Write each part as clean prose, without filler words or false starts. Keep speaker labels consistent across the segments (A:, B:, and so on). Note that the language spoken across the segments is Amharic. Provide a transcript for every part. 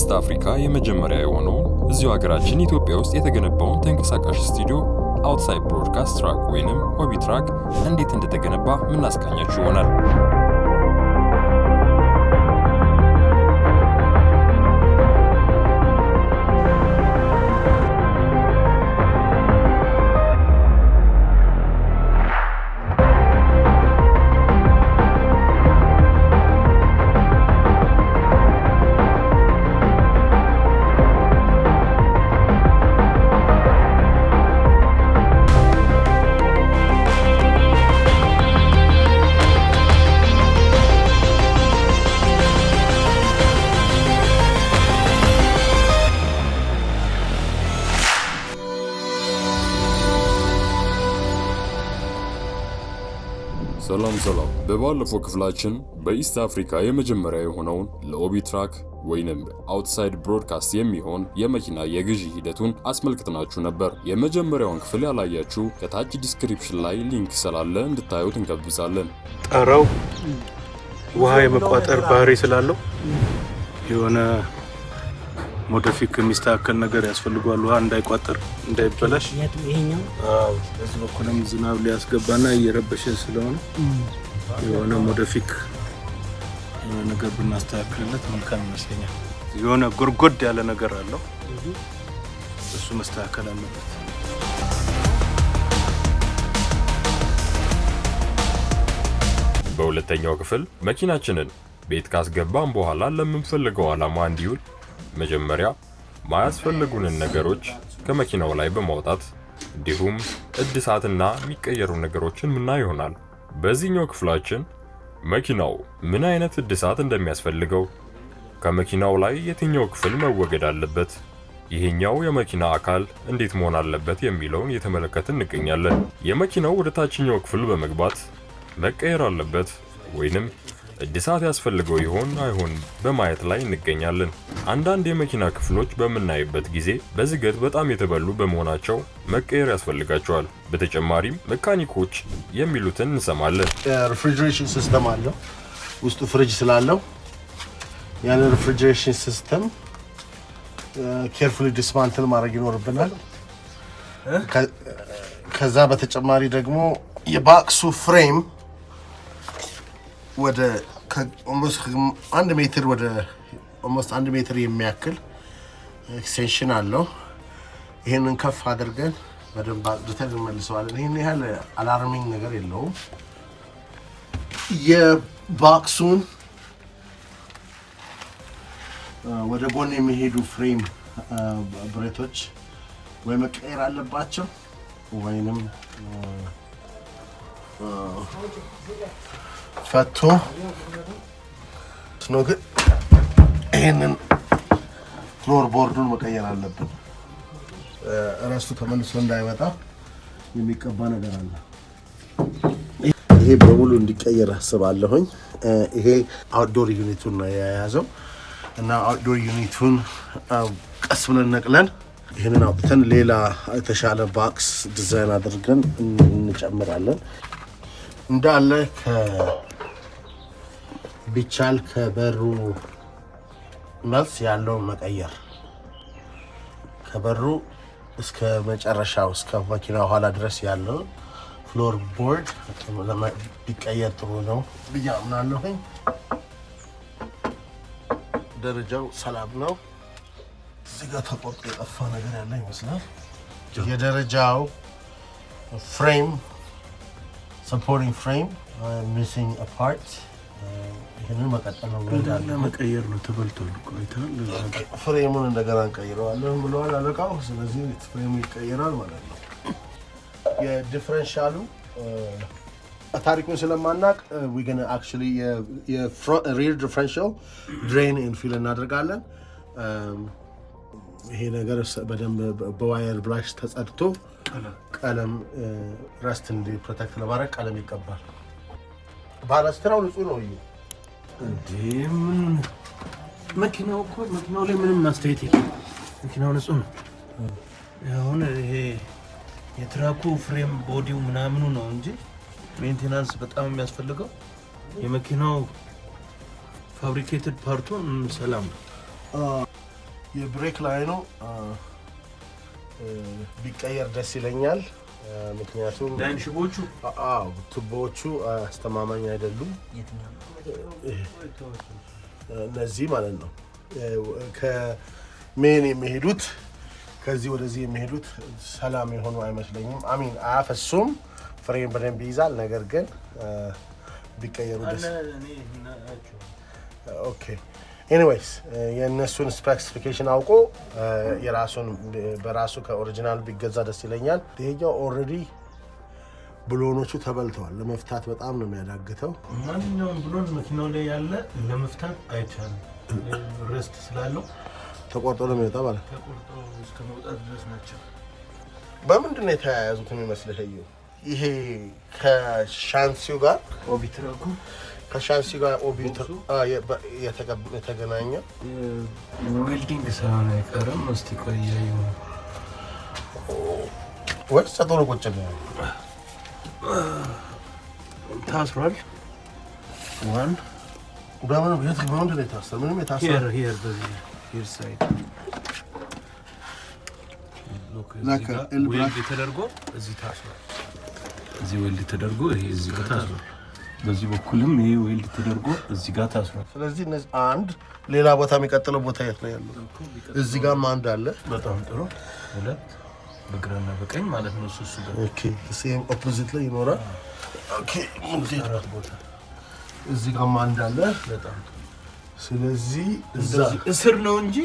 A: በ East Africa የመጀመሪያ የሆነውን እዚሁ ሀገራችን ኢትዮጵያ ውስጥ የተገነባውን ተንቀሳቃሽ ስቱዲዮ outside broadcast truck ወይንም OB truck እንዴት እንደተገነባ ምናስቃኛችሁ ይሆናል። ሰላም ሰላም። በባለፈው ክፍላችን በ East Africa የመጀመሪያ የሆነውን ለ OB truck ወይንም outside broadcast የሚሆን የመኪና የግዢ ሂደቱን አስመልክተናችሁ ነበር። የመጀመሪያውን ክፍል ያላያችሁ ከታች description ላይ link ስላለ እንድታዩት እንጋብዛለን።
B: ጣራው ውሃ የመቋጠር ባህሪ ስላለው የሆነ modify የሚስተካከል ነገር ያስፈልገዋል። ውሃ እንዳይቋጠር፣ እንዳይበላሽ።
C: ይሄኛው?
B: አዎ፣ በዚህ በኩልም ዝናብ ሊያስገባና እየረበሸ ስለሆነ የሆነ modify የሆነ ነገር ብናስተካክልለት መልካም ይመስለኛል። የሆነ ጎርጎድ ያለ ነገር አለው፣ እሱ መስተካከል አለበት።
A: በሁለተኛው ክፍል መኪናችንን ቤት ካስገባን በኋላ ለምንፈልገው ዓላማ እንዲውል መጀመሪያ ማያስፈልጉንን ነገሮች ከመኪናው ላይ በማውጣት እንዲሁም እድሳትና የሚቀየሩ ነገሮችን ምናይ ይሆናል። በዚህኛው ክፍላችን መኪናው ምን አይነት እድሳት እንደሚያስፈልገው፣ ከመኪናው ላይ የትኛው ክፍል መወገድ አለበት፣ ይሄኛው የመኪና አካል እንዴት መሆን አለበት የሚለውን እየተመለከትን እንገኛለን። የመኪናው ወደ ታችኛው ክፍል በመግባት መቀየር አለበት ወይንም እድሳት ያስፈልገው ይሆን አይሆን በማየት ላይ እንገኛለን። አንዳንድ የመኪና ክፍሎች በምናይበት ጊዜ በዝገት በጣም የተበሉ በመሆናቸው መቀየር ያስፈልጋቸዋል። በተጨማሪም መካኒኮች የሚሉትን እንሰማለን።
D: Refrigeration system አለው። ውስጡ ፍሪጅ ስላለው ያንን refrigeration system carefully dismantle ማድረግ ይኖርብናል። ከዛ በተጨማሪ ደግሞ የ box ኡ frame ወደ 1 ሜትር ወደ almost 1 ሜትር የሚያክል extension አለው። ይህንን ከፍ አድርገን በደንብ አጽድተን እንመልሰዋለን። ይህን ያህል alarming ነገር የለውም። የ box ኡን ወደ ጎን የሚሄዱ frame ብረቶች ወይ መቀየር አለባቸው ወይንም ፈቶ ነው፣ ግን ይሄንን floor board ኡን መቀየር አለብን። Rust ኡ ተመልሶ እንዳይመጣ የሚቀባ ነገር አለ። ይሄ በሙሉ እንዲቀየር አስባለሁኝ። ይሄ outdoor unit ኡን ነው የያዘው እና outdoor unit ኡን ቀስ ብለን ነቅለን ይህንን አውጥተን ሌላ የተሻለ box design አድርገን እንጨምራለን። እንዳለ ቢቻል ከበሩ መልስ ያለውን መቀየር፣ ከበሩ እስከ መጨረሻው እስከ መኪና ኋላ ድረስ ያለውን floor board ቢቀየር ጥሩ ነው ብዬ አምናለሁኝ። ደረጃው ሰላም ነው። እዚህ ጋር ተቆርጦ የጠፋ ነገር ያለ ይመስላል። የደረጃው frame፣ supporting frame missing part፣ ይህንን መቀጠል ነው።
B: እንዳለ መቀየር ነው። ተበልቷል እኮ፣ አይተሃል?
D: Frame ኡን እንደገና እንቀይረዋለን ብለዋል አለቃው። ስለዚህ frame ኡ ይቀየራል ማለት ነው። የ differential ኡ ታሪኩን ስለማናቅ we gonna actually የ rear differential drain and fill እናደርጋለን። ይሄ ነገር በደንብ በ wire brush ተጸድቶ ቀለም rust እንዲ protect ለማድረግ ቀለም ይቀባል። ባለስትራው ንጹህ ነው። እዩ።
B: እንዴ፣ ምን መኪናው እኮ መኪናው ላይ ምንም አስተያየት የለም። መኪናው ንጹህ ነው። አሁን ይሄ የ truck ኡ frame body ው ምናምኑ ነው እንጂ maintenance በጣም የሚያስፈልገው፣ የመኪናው fabricated part ኡ ሰላም ነው።
D: የ brake line ኑ ቢቀየር ደስ ይለኛል። ምክንያቱም
B: line ሽቦቹ
D: አዎ፣ ቱቦዎቹ አስተማማኝ አይደሉም። እነዚህ ማለት ነው፣ ከ main የሚሄዱት፣ ከዚህ ወደዚህ የሚሄዱት ሰላም የሆኑ አይመስለኝም። I mean አያፈሱም፣ ፍሬን በደንብ ይይዛል። ነገር ግን ቢቀየሩ ደስ okay, anyways የእነሱን specification አውቆ የራሱን በራሱ ከ original ቢገዛ ደስ ይለኛል። ይሄኛው already ብሎኖቹ ተበልተዋል። ለመፍታት በጣም ነው የሚያዳግተው።
B: ማንኛውም ብሎን መኪናው ላይ ያለ ለመፍታት አይቻልም። Rust ስላለው
D: ተቆርጦ ነው የሚወጣ ማለት ነው።
B: ተቆርጦ እስከ መውጣት ድረስ ናቸው።
D: በምንድን ነው የተያያዙት የሚመስልህ? እዩ፣ ይሄ ከሻንሲው ጋር
B: OB truck ኡ
D: ከሻንሲው ጋር OB የተገናኘ
B: welding ሳይሆን አይቀርም። እስቲ ቆይ እያየሁ ነው።
D: ወይስ ጥሩ ቁጭ ነው?
B: ታስሯል። One
D: በምን በምንድን ነው የታሰረ? ምንም የታሰረ
B: Here, here፣ በዚህ here side
D: Like a L
B: weld ተደርጎ እዚህ ታስሯል። እዚህ weld ተደርጎ ይሄ እዚህ ጋር ታስሯል። በዚህ በኩልም ይሄ weld ተደርጎ እዚህ ጋር ታስሯል።
D: ስለዚህ እነዚህ አንድ ሌላ ቦታ፣ የሚቀጥለው ቦታ የት ነው ያለው? እዚህ ጋርም አንድ አለ።
B: በጣም ጥሩ። ሁለት በግራና በቀኝ ማለት ነው። እሱ ጋር
D: Okay, same opposite ላይ ይኖራል። Okay.
B: አራት ቦታ።
D: እዚህ ጋርም አንድ አለ።
B: በጣም ጥሩ።
D: ስለዚህ እዛ
B: እንደዚህ እስር ነው እንጂ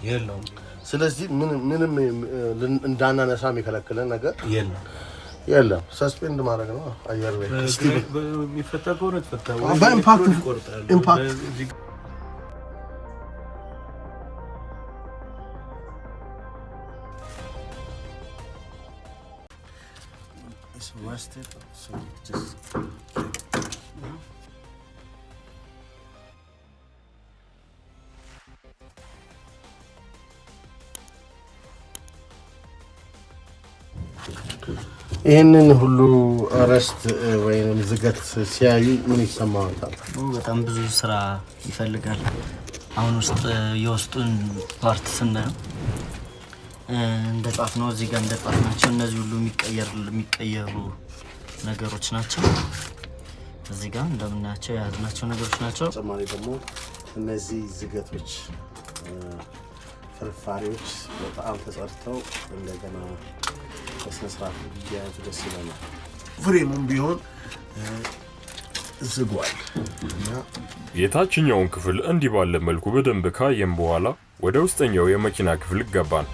B: የለውም።
D: ስለዚህ ምንም ምንም እንዳናነሳ የሚከለክለን ነገር
B: የለም።
D: የለም። Suspend ማድረግ ነው አየር ላይ እስቲ።
B: የሚፈታ ከሆነ ተፈታ።
D: በ impact
B: ይቆርጣል።
D: Impact
B: በዚህ
D: It's rusted, so it just ይህንን ሁሉ rust ወይም ዝገት ሲያዩ ምን ይሰማዎታል?
C: በጣም ብዙ ስራ ይፈልጋል። አሁን ውስጥ የውስጡን part ስናየው እንደ ጣት ነው፣ እዚህ ጋር እንደ ጣት ናቸው። እነዚህ ሁሉ የሚቀየሩ ነገሮች ናቸው። እዚህ ጋር እንደምናያቸው የያዝናቸው ነገሮች ናቸው።
D: ተጨማሪ ደግሞ እነዚህ ዝገቶች፣ ፍርፋሪዎች በጣም ተጸድተው እንደገና በስነ ስርዓት ቢያያዙ ደስ ይለናል። Frame ኡም ቢሆን ዝጓል እና
A: የታችኛውን ክፍል እንዲህ ባለ መልኩ በደንብ ካየን በኋላ ወደ ውስጠኛው የመኪና ክፍል ገባን።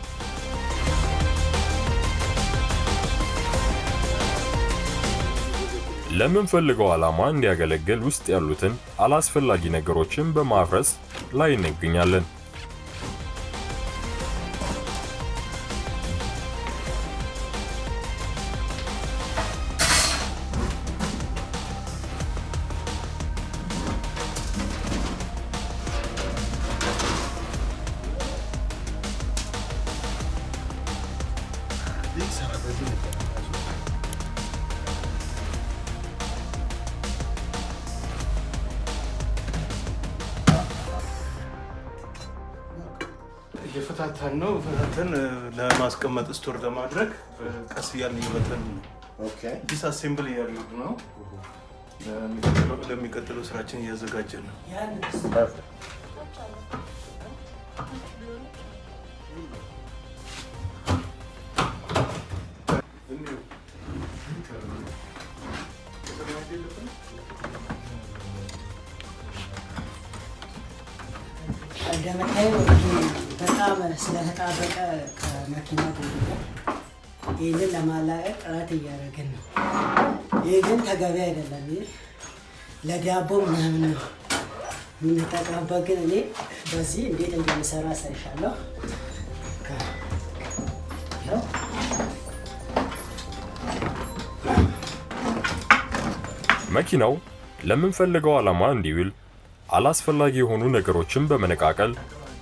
A: ለምንፈልገው ዓላማ እንዲያገለግል ውስጥ ያሉትን አላስፈላጊ ነገሮችን በማፍረስ ላይ እንገኛለን።
B: እየፈታታን ነው። ፈታተን ለማስቀመጥ store ለማድረግ ቀስ እያልን እየበተን ነው። Disassemble እያደረግን ነው። ለሚቀጥለው ስራችን እያዘጋጀን ነው።
D: Perfect.
E: እንደምታየው በጣም ስለተጣበቀ ከመኪና ጋር ይህንን ለማላቀቅ ጥረት እያደረግን ነው። ይህ ግን ተገቢ አይደለም። ይህ ለዳቦ ምናምን ነው የምንጠቀምበት። ግን እኔ በዚህ እንዴት እንደምሰራ አሳይሻለሁ። ይኸው።
A: መኪናው ለምንፈልገው ዓላማ እንዲውል አላስፈላጊ የሆኑ ነገሮችን በመነቃቀል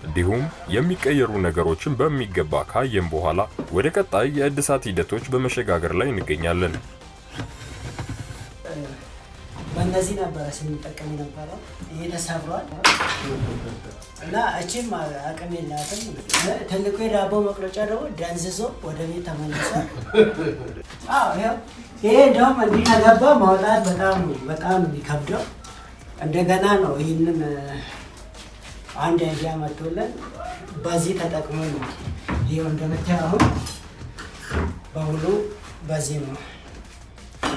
A: እንዲሁም የሚቀየሩ ነገሮችን በሚገባ ካየን በኋላ ወደ ቀጣይ የእድሳት ሂደቶች በመሸጋገር ላይ እንገኛለን።
E: በእነዚህ ነበረ ስንጠቀም የነበረው። ይሄ ተሰብሯል እና እቺም አቅም የላትም። ትልቁ የዳቦ መቁረጫ ደግሞ ደንዝዞ ወደ ቤት ተመልሷል። አዎ፣ ይኸው ይሄ እንደውም እንዲህ ከገባ ማውጣት በጣም በጣም ነው የሚከብደው። እንደገና ነው ይህንን አንድ idea መጥቶልን በዚህ ተጠቅሞ ነው። ይኸው እንደምታየው አሁን በሙሉ በዚህ ነው።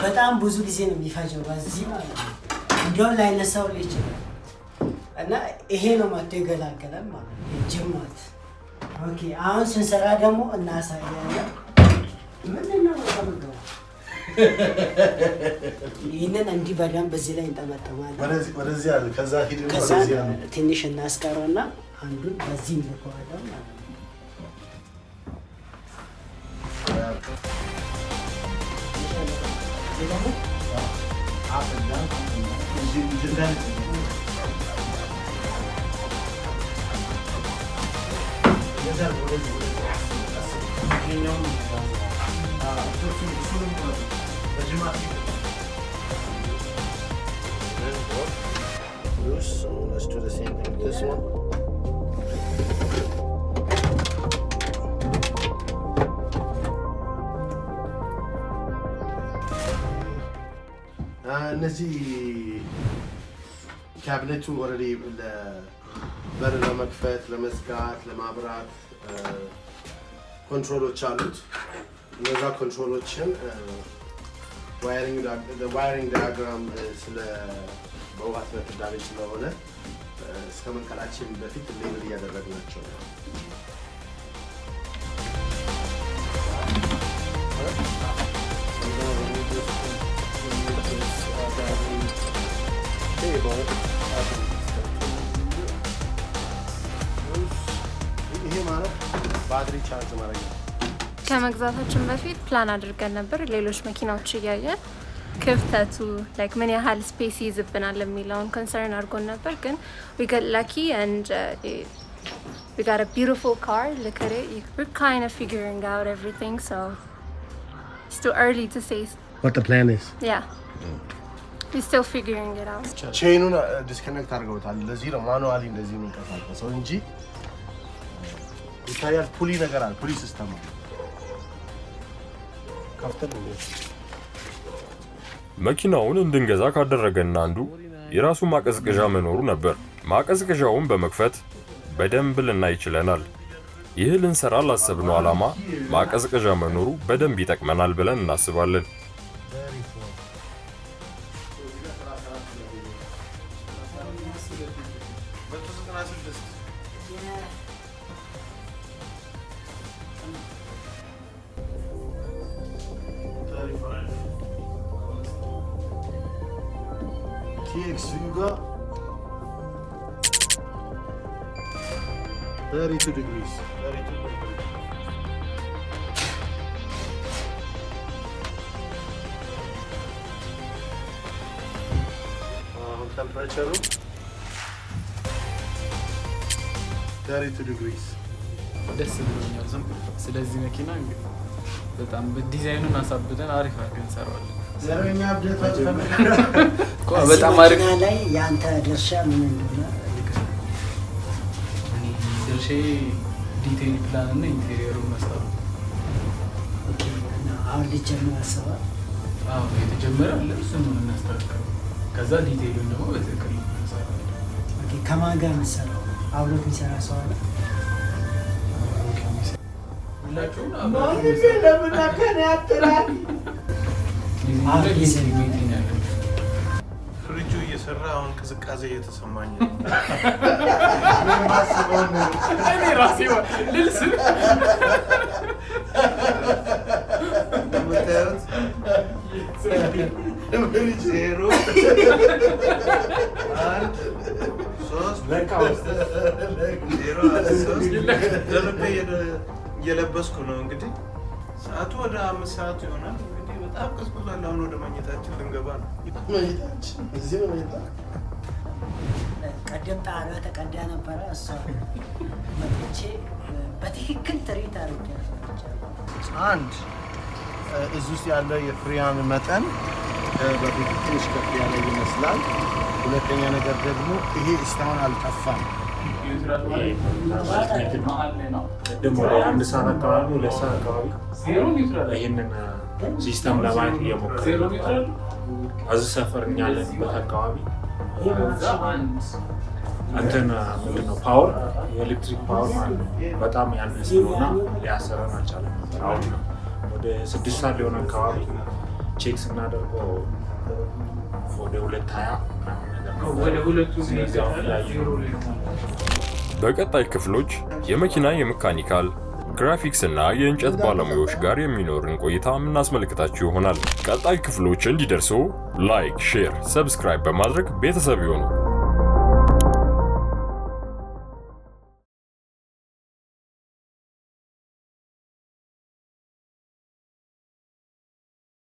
E: በጣም ብዙ ጊዜ ነው የሚፈጀው በዚህ ማለት ነው። እንዲያውም ላይነሳው ይችላል እና ይሄ ነው መጥቶ ይገላገላል ማለት ነው። ጅማት። Okay፣ አሁን ስንሰራ ደግሞ እናሳያለን። ምንድን ነው የምንገባው? ይህንን እንዲህ በደንብ እዚህ ላይ እንጠመጠማለን።
D: ወደዚህ አለ፣ ከዛ ሂድና
E: ከዛ
D: ወደዚህ አለ።
E: ትንሽ እናስቀረውና አንዱን በዚህ እንልከዋለን ማለት ነው።
D: Loose. So let's do the same thing with this one. እነዚህ cabinet ኡ already በር ለመክፈት፣ ለመዝጋት፣ ለማብራት control ኦች አሉት። እነዛ control ኦችን wiring diagram ስለ በውሃ ስለተዳለች ስለሆነ እስከ መንቀላችን በፊት label እያደረግናቸው ነው። I'm gonna remove this one, remove this battery cable. ይሄ ማለት ባትሪ charge ማድረግ ነው።
F: ከመግዛታችን በፊት ፕላን አድርገን ነበር። ሌሎች መኪናዎች እያየን ክፍተቱ like ምን ያህል space ይይዝብናል የሚለውን concern አድርጎን ነበር። ግን we got lucky and we got a beautiful car. Look at it. We're kind of figuring out everything, so it's too early to say.
D: What the plan is?
F: Yeah. We're still figuring it out.
D: Chain ኑን disconnect አድርገውታል። ለዚህ ነው manually እንደዚህ የሚንቀሳቀሰው እንጂ ይታያል። Pulley ነገር አለ። Pulley system አለ። ከፍተን እንዴ
A: መኪናውን እንድንገዛ ካደረገን አንዱ የራሱ ማቀዝቀዣ መኖሩ ነበር። ማቀዝቀዣውን በመክፈት በደንብ ልናይ ችለናል። ይህ ልንሰራ ላሰብነው ዓላማ ማቀዝቀዣ መኖሩ በደንብ ይጠቅመናል ብለን እናስባለን።
D: TXV ጋር 32 degrees. 32.3. አሁን temperature ሩ 32 degrees.
G: ደስ ብሎኛል። ዝም ስለዚህ መኪና እንግዲህ በጣም ዲዛይኑን አሳብደን አሪፍ አድርገን እንሰራዋለን።
D: ዘረኛ update
G: እኮ በጣም አሪፍ።
E: መኪና ላይ የአንተ ድርሻ ምን እንደሆነ ንገረኝ።
G: እኔ ድርሻዬ detail plan እና interior ኡን መስራት ነው።
E: Okay፣ እና አሁን ሊጀምር አስበዋል?
G: አዎ፣ የተጀመረ አለ፣ እሱን ነው የምናስተካክለው። ከዛ detail ኡን ደግሞ በትክክል እንሰራለን።
E: Okay፣ ከማን ጋር የምትሰራው? አብሮት የሚሰራ ሰው አለ?
G: ሁላችሁም አብራችሁ ዲዛይኑ ላይ ቤቲ ነው ያለችው።
B: ፍሪጁ እየሰራ አሁን ቅዝቃዜ እየተሰማኝ ነው።
G: እኔ ራሴ ልል ስል
B: እንደምታዩት 0 1 3 0 1 3 ደርቤ እየለበስኩ ነው። እንግዲህ ሰዓቱ ወደ 5 ሰዓቱ ይሆናል። እንግዲህ በጣም ቀዝቅዟል። አሁን ወደ መኝታችን ልንገባ ነው።
D: መኝታችን እዚህ ነው መኝታ።
E: ቀደም ጣሪያ ተቀዳ ነበረ። እሷ መጥቼ በትክክል treat አድርጌያለሁ።
D: አንድ እዚህ ውስጥ ያለው የፍሪያን መጠን ከበፊቱ ትንሽ ከፍ ያለ ይመስላል። ሁለተኛ ነገር ደግሞ ይሄ እስካሁን አልጠፋም።
H: ቅድም ወደ 1 ሰዓት አካባቢ፣ 2 ሰዓት አካባቢ ይህንን system ለማየት እየሞከረ ነበር። እዚህ ሰፈር እኛ ያለንበት አካባቢ እንትን ምንድን ነው power፣ የኤሌክትሪክ power ማለት ነው፣ በጣም ያነሰ ነው እና ሊያሰረን አልቻለም ነበር። አሁን ወደ 6 ሰዓት ሊሆን አካባቢ check ስናደርገው ወደ 220 ምናምን ነገር ነው። ስለዚህ አሁን እያየነው ነው።
A: በቀጣይ ክፍሎች የመኪና የ mechanical፣ graphics እና የእንጨት ባለሙያዎች ጋር የሚኖርን ቆይታ የምናስመለክታችሁ ይሆናል። ቀጣይ ክፍሎች እንዲደርሱ like፣ share፣ subscribe በማድረግ ቤተሰብ ይሁኑ።